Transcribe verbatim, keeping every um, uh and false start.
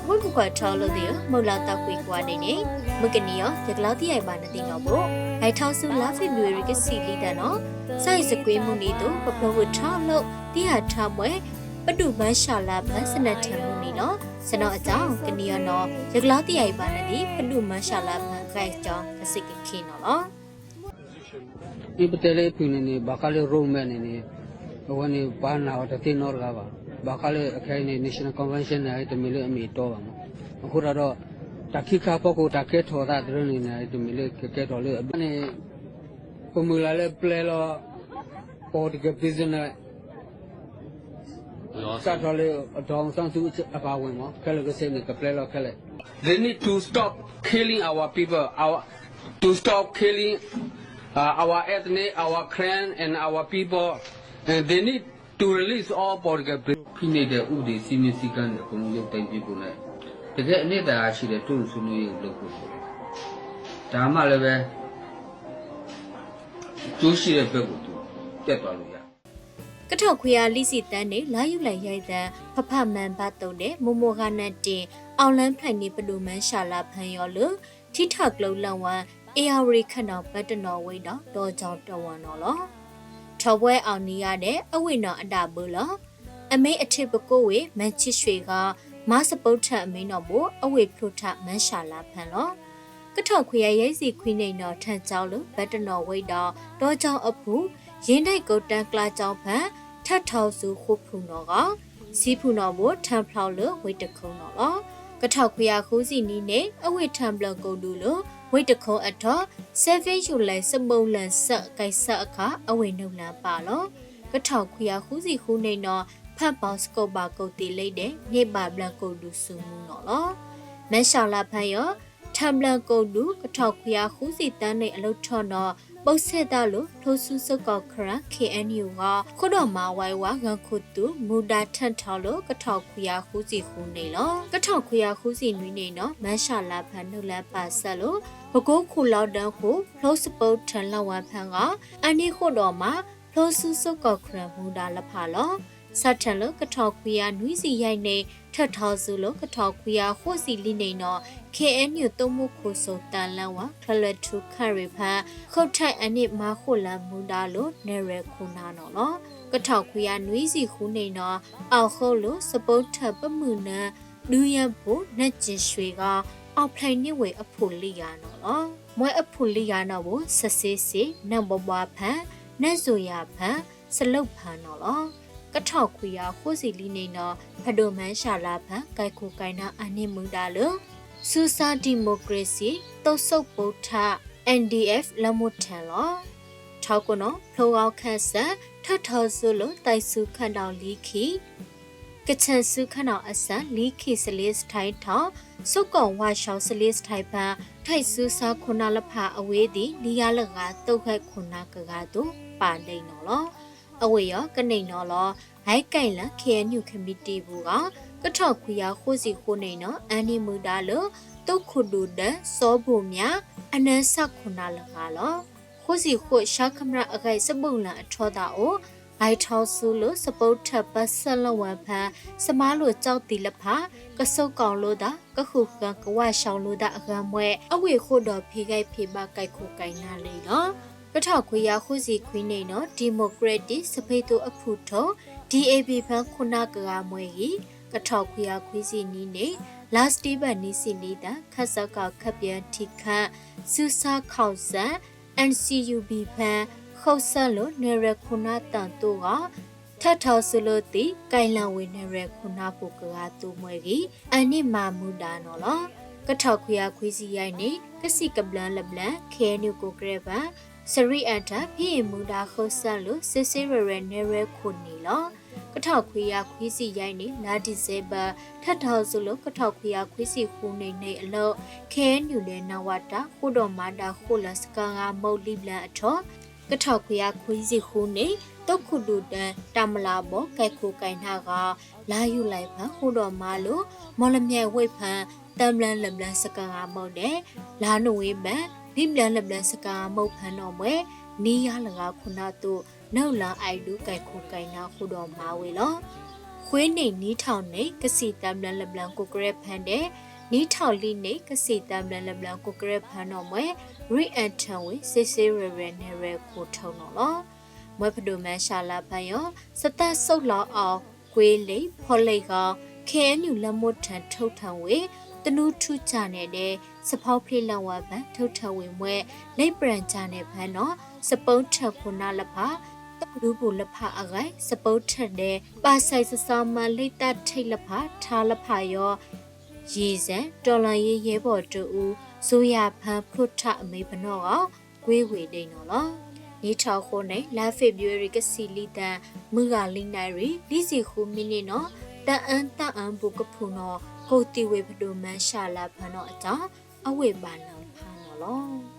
ဝ့ၢ်ပူၣ်ခွါထီလိာ်သ့ဢိုး မုၢ်လၢ်သးကွံကွၢ်ဒဲးန့ၣ် မုၢ်ကနံၤအီၤ ယကလီသံအံၤဘၣ်နသ့ၣ်နီၣ်ဘိ ဟဲထီၣ်ဆူလါဖ့ဘြူၤအါရံၤ ကဆံးလံတၢ်နီၣ် စဲးစကွံမုၢ်နံၤသိး ပပျိဝ့ၢ်ထီလိာ် သံအါထီၣ်ဘှဲ ပဒုၣ်မၤရှးလါဖၢၣ် စနၢၣ်ထၢၣ်မုၢ်နံၤလီၤ. စနီၣ်အကၠီ ကနံၤအီၤနီၣ် ယကလီသံအံၤဘၣ်နသ့ၣ် ပဒုၣ်မၤရှးလါဖၢၣ် ဂဲၤကၠီ ကစ့ကခ့နီၣ်လီၤ. အံၤပတဲလၢအဖုၣ်န့ၣ်န့ၣ် ဘၣ်ဃးလၢ roadmap န့ၣ်န့ၣ် အဝဲန့ၣ် ပှၤနာ်အီၤတသ့နီတဂၤဘၣ်. ဘၣ်ဃးလၢအခဲအံၤန့ၣ် National Convention န့ၣ် တမ့ၢ်လၢအမ့ၢ်အတီဘၣ်မး. အဃိသတးဒီး တၢ်ခံခါဖီခိၣ် တၢ်ကဲထီၣ်သးတရၢန့ၣ်န့ၣ် တမ့ၢ်လၢကကဲထီၣ်လၢအဘၢန့ၣ် ပမုၢ်လၢ်လၢပျဲလီၤ political prisoner စးထီၣ်လၢ ဒေါ်အောင်ဆန်းစုကြည် အပါအဝင်မး ခဲလၢာ်ကစ့န့ၣ် ကပျဲလီၤခဲလၢာ် They need to stop killing our people, our, to stop killing uh, our ethnic, our clan, and our people. And they need to release all political prisoners. ဖိနှိပ်တဲ့ဥပဒေစည်းမျဉ်းစည်းကမ်းတွေအကုန်လုံးရုပ်သိမ်းပေးဖို့နဲ့ တကယ်အနှစ်သာရရှိတဲ့တွေ့ဆုံဆွေးနွေးရေးကိုလုပ်ဖို့လိုတယ်. ဒါမှလည်းပဲ အကျိုးရှိတဲ့ဘက်ကိုသူတက်သွားလို့ရတယ်. ကထီၣ်ခွံယၤလွံၢ်ဆံသၢန့ၣ် လါယူၤလံယဲၢ်သီ ဖဖမန်ဘၣ်သိၣ်ဒဲး မိၢ်မိၢ်ဂၤနၢၤတ့ၢ် အောင်လံဖျဲးန့ၣ် ပဒိၣ်မၤရှးလါဖၢၣ်ယီၤလၢ ထံထၣ်ကျိလၢဝၢ ဧရာဝတီခနီၣ် ဘဲတနီၣ်ဝ့ၢ်ဒီး တောင်ကျောက်တဝၢနီၣ်လီၤ. ထီၣ်ဘှဲအီၤနံၤယါဒဲး အဝ့ၢ်နီၣ်အဒၣ်ဘၢလီၤ. အမ့ၢ်အထံးပကိးဝ့ၢ် မန်ချစ်ရွှေ ဂီၤ မၤစပိထၢၣ်အမံၤနီၣ်ဘိ အဝ့ၢ်ဖျိထၣ်မၤရှးလါဖၢၣ်လီၤ. ကထီၣ်ခွံယၤယဲၢ်ဆံခွံန့ၣ်နီၣ် ထၣ်ကၠီလၢ ဘဲတနီၣ်ဝ့ၢ်ဒီး တောင်ကျောက်အပူၤ ယ့ၣ်ဒၣ်ကိးတၢ်ကျါကၠီဖၢၣ် ထၣ်ထီၣ်ဆူဃိဖုၣ်နီၣ်ဂီၢ် စံဖုၣ်နီၣ်ဘိ ထၣ်ဖျီလၢဝ့ၢ်တခိၣ်နီၣ်လီၤ. ကထီၣ်ခွံယၤဃုဆံနွံန့ၣ် အဝ့ၢ်ထၣ်ဘျၢကိးဒူၣ်လၢ ဝ့ၢ်တခိၣ်အထီၣ် စဲးဖ့ယူၤလံ စဘိလၢ်စၢးကဲးစၢးအခါ အဝ့ၢ်နုာ်လၢပၢ်လီၤ. ကထီၣ်ခွံယၤဃုဆံဃုန့ၣ်နီၣ် ဖၣ်ပီၣ်စကိးဘၣ်ကိးသ့ၣ်လ့ဒဲး န့ၢ်ဘၣ်ဘျၢကိးဒူၣ်ဆူမူနီၣ်လီၤ. မၤရှးလါဖၢၣ်ယီၤ ထၣ်ဘျၢကိးဒူၣ် ကထီၣ်ခွံယၤဃုဆံသၢန့ၣ်အလိၣ်ထီၣ်နီၣ် ပိာ်ဆဲးသးလၢ ဖျိဆူစ့ၢ်ကီးခရၣ် KNU ဂီၢ် ခိၣ်ဒီးမၤဝဲဝါ ဂၤခိၣ်သူး မူဒါထၣ်ထီၣ်လၢ ကထီၣ်ခွံယၤဃုဆံဃုန့ၣ်လီၤ. ကထီၣ်ခွံယၤဃုဆံနွံန့ၣ်နီၣ် မၤရှးလါဖၢၣ်နုာ်လၢပၢ်ဆၢလၢ ပကိခိၣ်လီၤဒၢဃိ ဖျိစပိထၢၣ်လၢဝၢဖၢၣ်ဂီၢ် အန့ၣ်ခိၣ်ဒီးမၤ ဖျိဆူစ့ၢ်ကီးခရၣ်မူဒါလၢဖးလီၤ. စးထီၣ်လၢကထီၣ်ခွံယၤနွံဆံယဲၢ်န့ၣ် ထၣ်ထီၣ်ဆူလၢကထီၣ်ခွံယၤဃိးဆံလွံၢ်န့ၣ်နီၣ် KNU သုးမုၢ်ခိၣ်စိၣ်သၢလါဝၢ ချၢလၢထူခရံာ်ဖၢၣ် ဃုထၢၣ်အန့ၣ်မၤဃိၣ်လၢမူဒါလၢ နဲၣ်ရွဲၣ်ခိၣ်နၢ်နီၣ်လီၤ. ကထီၣ်ခွံယၤနွံဆံဃုန့ၣ်နီၣ် အီၣ်ဃိလၢ စပိထၢၣ်ပမုၢ်နၢ ဒုးယၢၢ်ဖိ နၢၣ်စံၣ်ရွှေ ဂီၢ် အီၣ်ဖျဲးန့ၢ်ဝ့ၢ်အဖှိၣ်လံယၤနီၣ်လီၤ. မွဲအဖှိၣ်လံယၤနီၣ်ဘိ စစ့စ့ နၢၣ်ဘီဘှါဖၢၣ် နၢၣ်စိၤယၤဖၢၣ် စလုၢ်ဖၢၣ်နီၣ်လီၤ. ကထီၣ်ခွံယၤဃိးဆံလွံၢ်န့ၣ်နီၣ် ဖးဒိၣ်မၤရှးလါဖၢၣ် ကဲခိၣ်ကဲနၢ်အန့ၣ်မူဒါလၢ ဆူစၢ် democracy သုးစိၣ်ပိထၢၣ် NDF လၢမိၢ်ထၢၣ်လီၤ. ထီၣ်ခိၣ်နီၣ် ဖျိဂီၢ်ခၢၣ်စး ထၣ်ထီၣ်ဆူလၢ သဲးစူခၢၣ်ဒီးလံခံ ကဆဲးစူခၢၣ်နီၣ်အဆၢ လံခံစလ့စထဲးထီၣ် စ့ၢ်ကီးဝါၡီစလ့စထဲးဖၢၣ် ထၢၣ်ဆူစၢ်ခိၣ်နၢ်လၢဖးအဝ့ၢ်ဒ် နံၤယါလဂၤ သုးဂဲၤခိၣ်နၢ်ကဂၤသိး ပာ်ဒဲးနီၣ်လီၤ. အဝ့ၢ်ယီၤ ကန့ၢ်နီၣ်လီၤ ဟဲကဲလၢ KNU committee ပူၤဂီၢ် ကထီၣ်ခွံယၤဃိးဆံဃိးန့ၣ်နီၣ် အန့ၣ်မူဒါလၢ သုးခိၣ်ဒူၣ်ဒၢ စီၤဘိၣ်မၠး အနၢဆၣ်ခိၣ်နၢ်လဂၤလီၤ. ဃိးဆံဃိး ရှမ်းခမရ အဂဲးစဘိၣ်လၢအထီသးအိၣ် ဂဲၤထီၣ်ဆူလၢ စပိထၢၣ်ပၢဆှၢလၢဝၢဖၢၣ် စမါလိာ်ကၠီသံလၢဖး ကစိာ်ကီၤလိာ်သး ကဃုဃၢၤကဝါၡီလိာ်သးအဂၤမွဲ အဝ့ၢ်ဃိဒီးဖံးဂဲၤဖံးဘၣ်ကဲခိၣ်ကဲနၢ်လံလီၤ. ကထီၣ်ခွံယၤဃိးဆံခွံန့ၣ်နီၣ် democratic စပံးသူးအဖုၣ်ထီၣ် DAB ဖၢၣ်ခိၣ်နၢ်ကဂၤမွဲဂံၢ် ကထီၣ်ခွံယၤခွံဆံနွံန့ၣ် လါစတံဘၢၣ်နွံဆံနွံသီ ခၢၣ်စးကီၢ်ခၢၣ်ပၠၣ်ထံခၢၣ် ဆူစၢ် ခီၣ်စၢ် NCUB ဖၢၣ် ဃုဆၢလၢ နဲၣ်ရွဲၣ်ခိၣ်နၢ်သၢသိဂီၢ် ထၢၣ်ထီၣ်ဆူလၢသံ ကဲလၢာ်ဝ့ၢ်နဲၣ်ရွဲၣ်ခိၣ်နၢ်ပူၤကဂၤသိးမွဲဂံၢ် အန့ၣ်မၤမူဒါနီၣ်လီၤ. ကထီၣ်ခွံယၤခွံဆံယဲၢ်န့ၣ် ကဆံးကဘျၢလဘျၢ KNU ကိးကရဲးဖၢၣ် စရံးအတၢ် ဖံးအ့ၣ်မူဒါဃုဆၢလၢ စ့စ့ရဲၣ်ရဲၣ်နဲၣ်ရွဲၣ်ခိၣ်န့ၣ်လီၤ. ကထီၣ်ခွံယၤခွံဆံယဲၢ်န့ၣ် လါဒံၣ်စဲဘၢၣ် ထၢၣ်ထီၣ်ဆူလၢ ကထီၣ်ခွံယၤခွံဆံဃုန့ၣ်န့ၣ်အလီၢ် KNU ဒဲး နဝတ ဃိဒီးမၤဒါဃိလၢစကၤဂၤမုၢ်လံဘျၢအထီၣ် ကထီၣ်ခွံယၤခွံဆံဃုန့ၣ် သုးခိၣ်ဒူၣ်ဒၢ တၢ်မလၤဘီ ကဲခိၣ်ကဲနၢ်ဂီၢ် လါယူၤလံဖၢၣ် ဃိဒီးမၤလိာ် မီၣ်လမၠဲၣ်ဝ့ၢ်ဖၢၣ် သၢဘျၢလဘျၢစကၤဂၤမုၢ်ဒဲး လါနိၣ်ဝ့ဘၢၣ် လွံၢ်ဘျၢလဘျၢစကၤဂၤမုၢ်ဖၢၣ်နီၣ်မွဲ နံၤယါလဂၤခိၣ်နၢ်သိး နုာ်လီၤအဲၣ်ဒိးကဲခိၣ်ကဲနၢ်ဃိဒီးမၤဝဲလီၤ. ခွေနံၣ် နံၣ်ထီၣ်နံၣ် ကသံၣ်သၢဘျၢလၢဘျၢ ကိးကရဲဖၢဒဲး, နံၣ်ထီၣ်လွံၢ်နံၣ် ကသံၣ်သၢဘျၢလၢဘျၢ ကိးကရဲဖၢနီၣ်မှဲ ရ့အၣ်ထၢၣ်ဝ့ၢ် စ့စ့ရဲၣ်ရဲၣ် နဲၣ်ရဲၣ်ခိၣ်ထီၣ်နီၣ်လီၤ. မွဲဖဒိၣ်မၢဆှးလါဖၢယီၤ စသးစိလီၤအီၣ် ကွ့လ့ၣ် ဖီလ့ၣ်ဂီၤ ခ့ၣ်အဲၣ်ယူၣ် လၢမိၢ်ထၢၣ်ထုးထၢၣ်ဝ့ၢ် သနူထူကၢ်နဲၣ်ဒဲး စဖီဖျ့လၢဝါဘၢၣ် ထုးထၢၣ်ဝ့ၢ်မှဲ လ့ပရၣ်ကၢ်နဲၣ်ဖၢနီၣ် စပိထၢၣ်ခိၣ်နၢ်လၢဖး သုးဒူပူၤလၢဖးအဂၤ စပိထၢၣ်ဒဲး ဘၣ်ဆဲးစစီမၤလ့သးထိၣ်လၢဖး ထးလၢဖးယီၤ ယံာ်စဲး တီၣ်လီၤယ့ယဲၢ်ဘီၣ်တအူ စူယၢ်ဖၢဖျိထးအမ့ၢ်ပနီၣ်ဂီၢ် ကွ့ဝ့ၢ်ဒဲးနီၣ်လီၤ. နံၣ်ထီၣ်အဃိန့ၣ် လါဖ့ၤဘြူၤအါရံၤ ကသံၣ်လွံၢ်သၢ မုၢ်ဂၤလွံၢ်နၣ်ရံၣ် လွံၢ်ဆံဃုမံးနံးနီၣ် သၢအၣ်သၢအၣ်ဘူးကဖုၣ်နီၣ် ကိးသံၣ်ဝ့ၢ်ဖဒိၣ်မၢဆှးလါဖၢနီၣ်အတၢ် အဝ့ၢ်ဘၣ်နၢ်ဖးနီၣ်လီၤ.